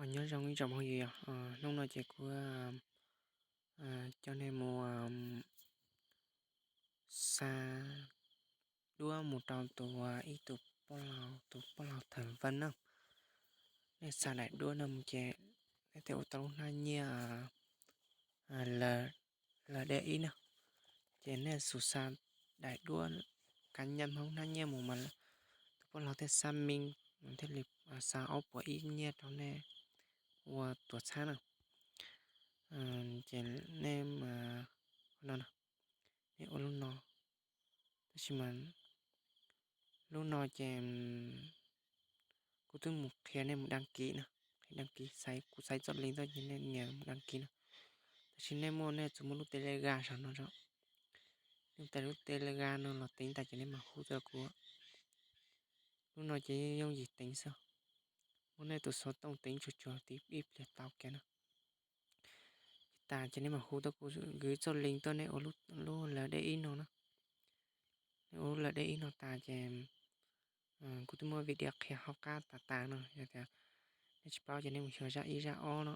Os, nyob zoo ib tsoom phooj ywg, hnub no ces kuv coj nej mus xa duab mus rau tus, ib tus poj laug, tus poj laug Theem Vaj na. Nej xa daim duab no mus ces nej thiaj ua tau lub hnab nyiaj L D X na. Ces nej xub xa daim duab kav nyam hauv hnab nyiaj mus mas tus poj laug thiaj xa me, thiaj li xa ob puas ib nyiaj rau nej ua tuam txhab na. Ces nej no, nej ua lub no. Tab sis mas lub no ces kuv twb mus qhia nej mus đăng ký na, đăng ký, kuv xa txoj link tuaj ces nej nias mus đăng ký na. Tab sis nej muaj, nej tsuas muaj lub Telegram saum no, nej tais lub Telegram no los teev tas ces nej mam hu tuaj kuv. Lub no ces yooj yim teev xwb, muab nej tus xov tooj teev tsuag tsuag ib pliag tau kiag na. Ces tas ces nej mam hu tuaj kuv, kwv txoj link tuaj nej ua lub L D X no na. Nej ua lub L D X no tas ces kuv twb muab video qhia hauv qab tas tas no, yog tias nej tsis paub ces nej mus xyuas zaj ib zaj ob no,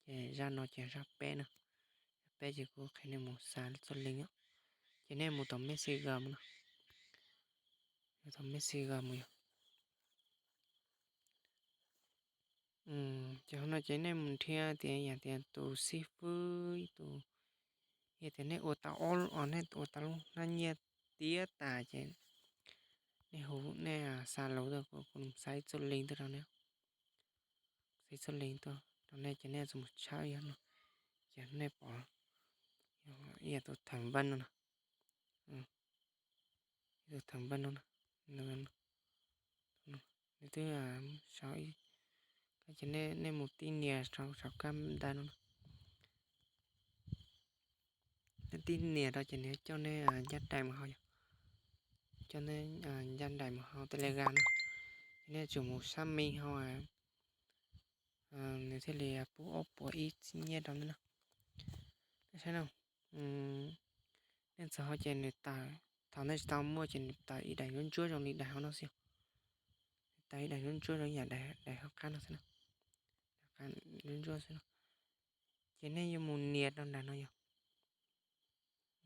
ces zaj no ces zaj peb na. Zaj peb ces kuv qhia nej mus xa txoj link, ces nej mus tom Messenger mus no. Tom Messenger mus yog. Ces hauv no ces nej mus nrhiav tias yog tias tus xib fwb tus, yog tias nej ua tau ob, nej ua tau lub hnab nyiaj tiav tas ces nej hu, nej xa lus tuaj kuv, kuv xa ib txoj link tuaj rau nej. Xa ib txoj link tuaj rau nej ces nej txhob mus tshawb yog no, ces nej pom yog tus Theem Vaj no na. Tus Theem Vaj no, nws twb sau, ces nej mus tib nias rau saum kab ntawv no, nej tib nias rau ces nws coj nej ncaj nraim mus hauv, coj nej ncaj nraim mus hauv Telegram no, ces nej tsum mus xác minh hauv, nws thiaj li pub ob puas ib txhiab nyiaj rau nej na. Nej saib no, nej txog hauv ces nws tawm, thaum nej tsis tau muaj ces nws tawm ib daim ntsuab ntsuab zoo li daim hauv no xwb. Nws tawm ib daim ntsuab ntsuab zoo yam daim hauv qab no xwb na. Ntsuab ntsuab xwb no. Ces nej yuav mus nias rau nram no yog,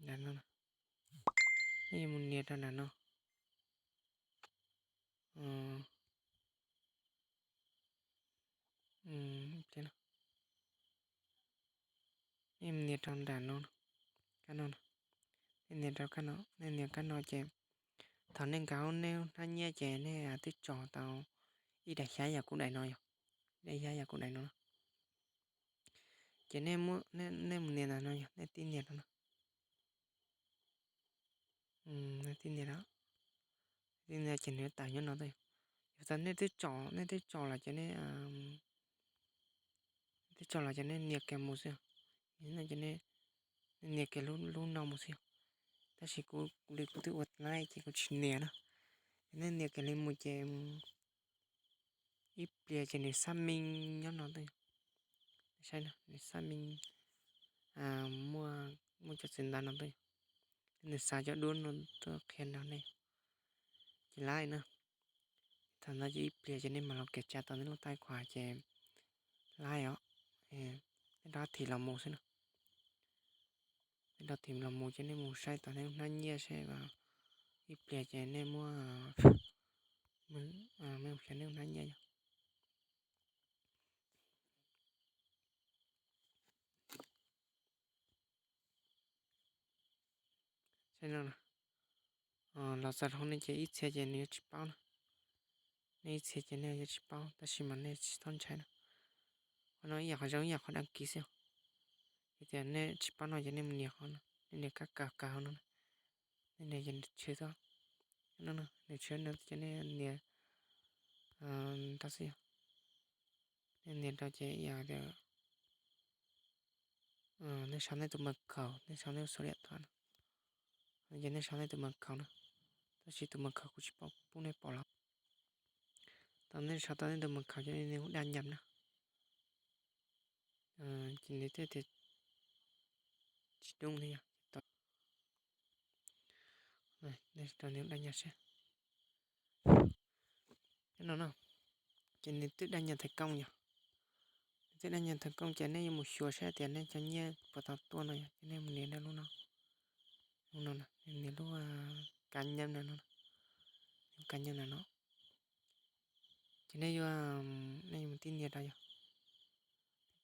nram no, nej yuav mus nias rau nram no. Nej mus nias rau nram no, kab no, nej nias rau kab no, nej nias kab no ces thaum nej nkag hauv nej hnab nyiaj ces nej twb tso tau ib daim xyab yam kuv daim no yog, ib daim xyab yam kuv daim no. Ces nej mus nias ntawm no yog nej tib nias rau no. Nej tib nias rau, tib nias ces nws tawm nyob no tuaj. Yog tas nej twb tso, nej twb tso los ces nej, twb tso los ces nej nias kiag mus xwb. Nej nias kiag lub no mus xwb. Tab sis kuv li kuv twb ua laiv ces kuv tsis nias na. Nej nias kiag li mus ces ib pliag ces nws xác minh nyob no tuaj. Saib no, nws xác minh, muaj, muaj cov txiv ntawv no tuaj. Nws xa cov duab no tuaj qhia nrog nej. Ces laiv na. Thaum ntawd ces ib pliag ces nej mam los kiểm tra tau nej lub tài khoản ces laiv os. Nej rov thim los mus xwb no. Nej rov thim los mus ces nej mus saib tau nej lub hnab nyiaj seb, ib pliag ces nej muab, nej mus xyuas nej lub hnab nyiaj yog. Saib no, los txog hauv no ces ib txhia ces nws yuav tsis paub na. Nej ib txhia ces nej yuav tsis paub tab sis mas nej tsis txhob ntshai na. Qhov no ib yam qhov zoo ib yam qhov đăng ký xwb. Yog tias nej tsis paub no ces nej mus nias qhov no, nej nias kab kaus kaus hauv no, nej nias ces nws tshwm tuaj. No, nws tshwm no ces nej nias tau xwb yog. Nej nias rau ces yog tias nej sau nej tus mật khẩu, nej sau nej số điện thoại no. Ces nej sau nej tus mật khẩu no, tab sis tus mật khẩu kuv tsis paub pub nej pom los. Thaum nej sau tau nej tus mật khẩu ces nej hu đăng nhập na. Ces nws thiaj tias tsis đúng thiab yog. Rau nws đăng nhập seb. No no, ces nws twb đăng nhập thành công yog. Tej dab nyob thawj koob ces nej yuav mus xyuas saib tias nej cov nyiaj puas tau tuaj no yog ces nej mus nias rau lub no, lub no, nias lub cá nhân no, lub cá nhân no no. Ces nej yuav, nej yuav mus tib nias rau yog,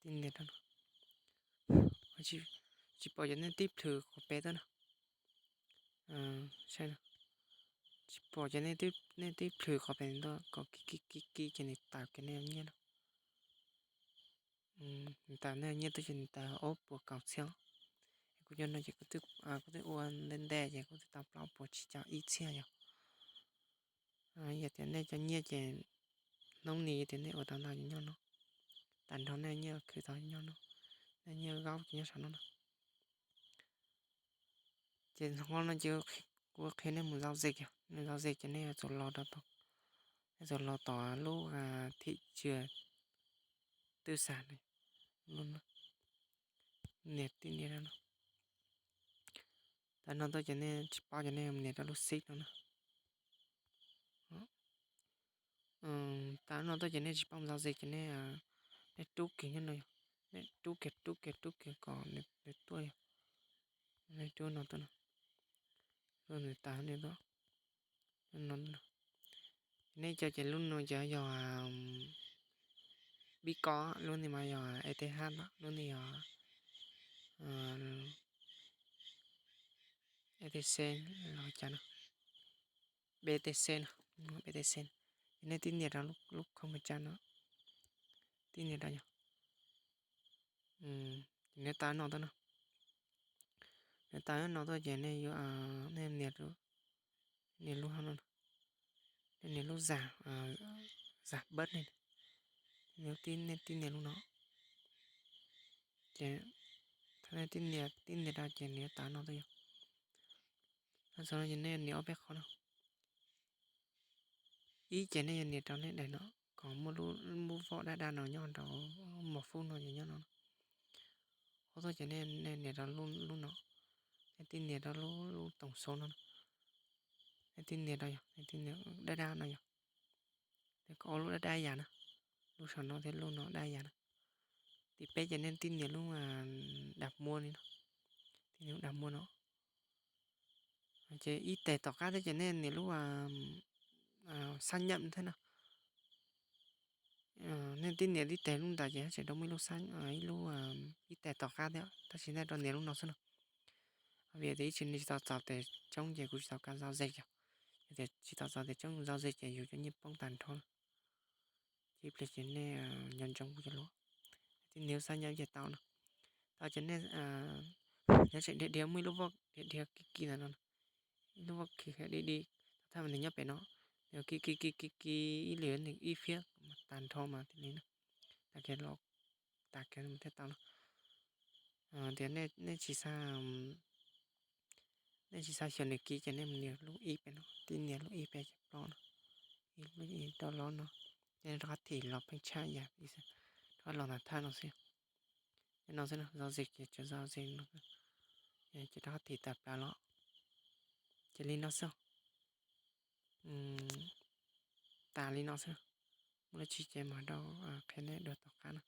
tib nias rau no. Tsis pom cov nej tib plhws qhov pem tuaj no. Saib no, tsis pom cov nej tib plhws qhov pem tuaj kom kib kib kib kib ces nws tawm kiag nej nyiaj no. Nws tawm nej nyiaj tuaj ces nws tawm ob puas kaum txhiab. Kuv cov no ces kuv twb ua ntev ntev ces kuv twb tau plaub puas tsib caug ib txhiab yog. Yog tias nej cov nyiaj ces hnub ni yog tias nej ua tau ntau ces nyob no, tag nrho nej nyiaj khwv tau nyob no, nej nyiaj zaub ces nyob saum no no. Ces hmo no ces kuv qhia nej mus giao dịch, mus giao dịch ces nej yuav tsum los rau, nej yuav tsum los tom lub thị trường tư sản, nias tib nias rau no. Tau no tuaj ces nej tsis paub ces nej nias rau lub xib no na. Tau no tuaj ces nej tsis paub mus giao dịch ces nej, nej rub kiag nyob no yog, nej rub kiag rub kiag rub kiag kom nws tuaj yog, nej rub no tuaj no, rub nws tas nej tuaj no. Nej cov ces lub no ces yog Bitcoin, lub no mas yog ETH, lub no yog ETC los cas no, BTC no, BTC no. Ces nej tib nias rau lub khoo ma tsa no, tib nias rau yog, nws tau no tuaj no, nws tau no tuaj ces nej yuav, nej nias, nias lub no, nej nias lub zam, zam bab ne, nej tib nias lub no. Ces thaum nej tib nias, tib nias rau ces nws yuav tau no tuaj yog. Thaum no ces nej nias ob peb qhov no. Ib ces nej yuav nias rau nej daim no, kom muaj lub, lub voj daj daj no nyob rau mos fub no ces nyob no. Ob tuaj ces nej nias rau lub no, nej tib nias rau lub, lub tổng số no, nej tib nias rau yog, nej tib nias daj daj no yog, kom ob lub daj daj yam na, lub saum no thiab lub no daj yam na. Tim peb ces nej tib nias lub daj muab li no, tib nias lub daj muab no. Ces ib tes tom qab thiab ces nej nias lub xác nhận thiab no. Nej tib nias ib tes lub ntawd ces tseem rau muaj ib lub, ib lub, ib tes tom qab thiab, tab sis nej rau nias lub no xwb no. Vim tias ib tsis, nej tsis tau txaus tes tsoob ces kuv tsis tau kam giao dịch yog. Yog tias tsis tau txaus tes tsoob giao dịch ces yus cov nyiaj poob tag nrho. Ces ib pliag ces nej nco ntsoov kuv cov lus, tib nias xác nhận ces tau no. Tau ces nej, nyob tseem dhia dhia muaj ib lub voj dhia dhia kiv kiv ntawm no, ib lub voj kiv dhia dhia, thaj mas nws nyob pem no, nws kiv kiv kiv kiv kiv ib lwm nws ib phiab mas tag nrho mas thiaj li no, tag kiag los, tag kiag thiaj tau no. Tias nej tsis xav, nej tsis xav xyuas nws kiv ces nej mus nias lub ib pem no, tib nias lub ib pem ces ploj no, ib lub ib rau los no, ces nej rov qab thim los pheej tshaj yam, rov qab los ntawm thaj no xwb. No xwb no, giao dịch ces tsuas giao dịch no, ces rov qab thim tawm plaws los, ces li no xwb. Tas li no xwb. Muaj dab tsi ces mam rov qhia nej dua tom qab no.